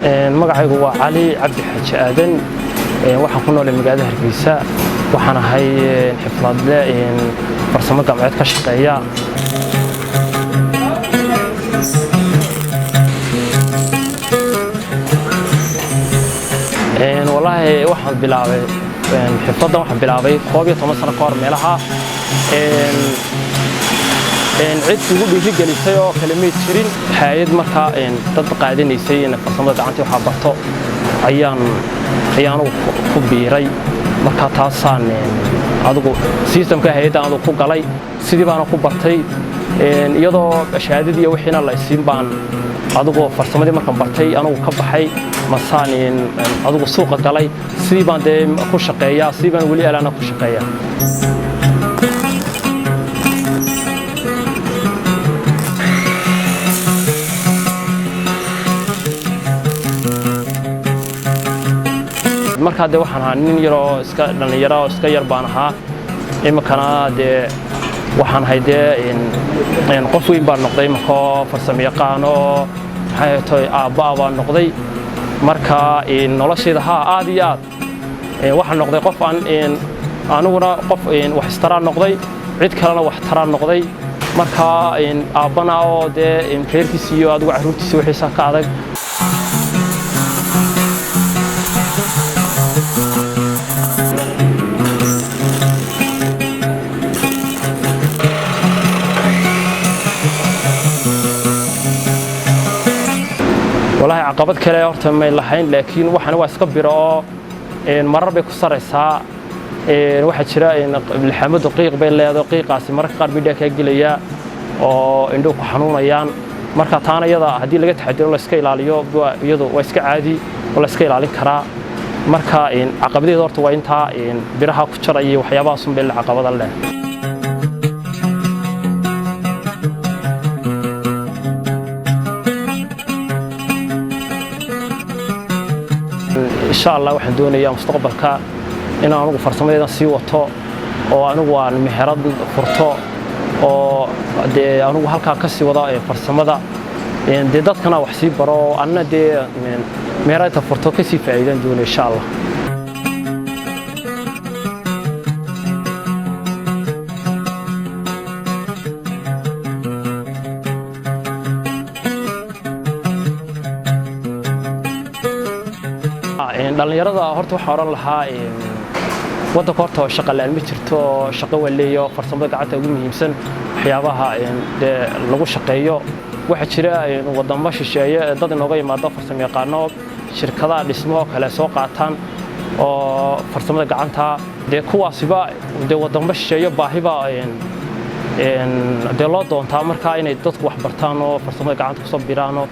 Magacaygu waa Cali Cabdi Xaaji Aadan. Waxaan ku noolay magaalada Hargeysa. Waxaan ahay xifladle farsamo gacmeed ka shaqeeya. Wallaahi waxaan bilaabay xifladdan, waxaan bilaabay 11 sano ka hor meelaha. Cid igu dhiirigelisay oo kale may jirin. Hay'ad markaa dad qaadanaysay in farsamada gacantii waxaa barto ayaan anugu ku biiray. Marka taasaan adigu systemka hay'adda anugu ku galay, sidii baana ku bartay, iyadoo shahaadadii iyo wixiina la isiin baan adigu farsamadii markaan bartay anugu ka baxay, masaan adigu suuqa galay. Sidii baan dee ku shaqeeyaa, sidii baan weli alaana ku shaqeeyaa. Markaa dee waxaan ahaa nin yaroo iska dhallinyaro oo iska yar baan ahaa. Iminkana dee waxaan ahay dee qof weyn baan noqday iminkoo farsamo yaqaan oo maxay tahay aabba'a baan noqday. Marka noloshayda haa, aad iyo aad waxaan noqday qof aan aniguna qof wax istaraan noqday, cid kalena wax taraan noqday. Marka aabbana oo dee reerkiisi iyo adigu carruurtiisi wixiisa ka adag. Walaahi caqabad kale horta may lahayn, laakiin waxana waa iska biro oo marar bay ku saraysaa. Waxaa jira laxamadu qiiq bay leedahay, qiiqaasi mararka qaar bidhaa kaa gelayaa oo indhuhu ku xanuunayaan. Marka taana iyada haddii laga taxadiro, la iska ilaaliyo, iyadu waa iska caadi oo la iska ilaalin karaa. Marka caqabadeeda horta waa intaa biraha ku jaraya iyo waxyaabahaas un bay la caqabada leh. Insha Allah waxaan doonayaa mustaqbalka inaan anugu farsamadeedan sii wato oo anigu aan meherad furto oo dee anugu halkaa ka sii wada farsamada, dee dadkana wax sii baro oo anna dee meheradta furto kasii faa'iidaan doonaya, insha Allah. Dhallinyarada horta waxaan odhan lahaa, waddanka horta shaqa la'aan ma jirto oo shaqo waa leeyo. Farsamada gacanta ugu muhiimsan waxyaabaha dee lagu shaqeeyo. Waxaa jira wadamo shisheeye dad inooga yimaado farsamo yaqaano, shirkadaha dhismo kale soo qaataan oo farsamada gacanta dee kuwaasiba dee wadamo shisheeye baahiba dee loo doontaa. Markaa inay dadku wax bartaan oo farsamada gacanta kusoo biraanoo.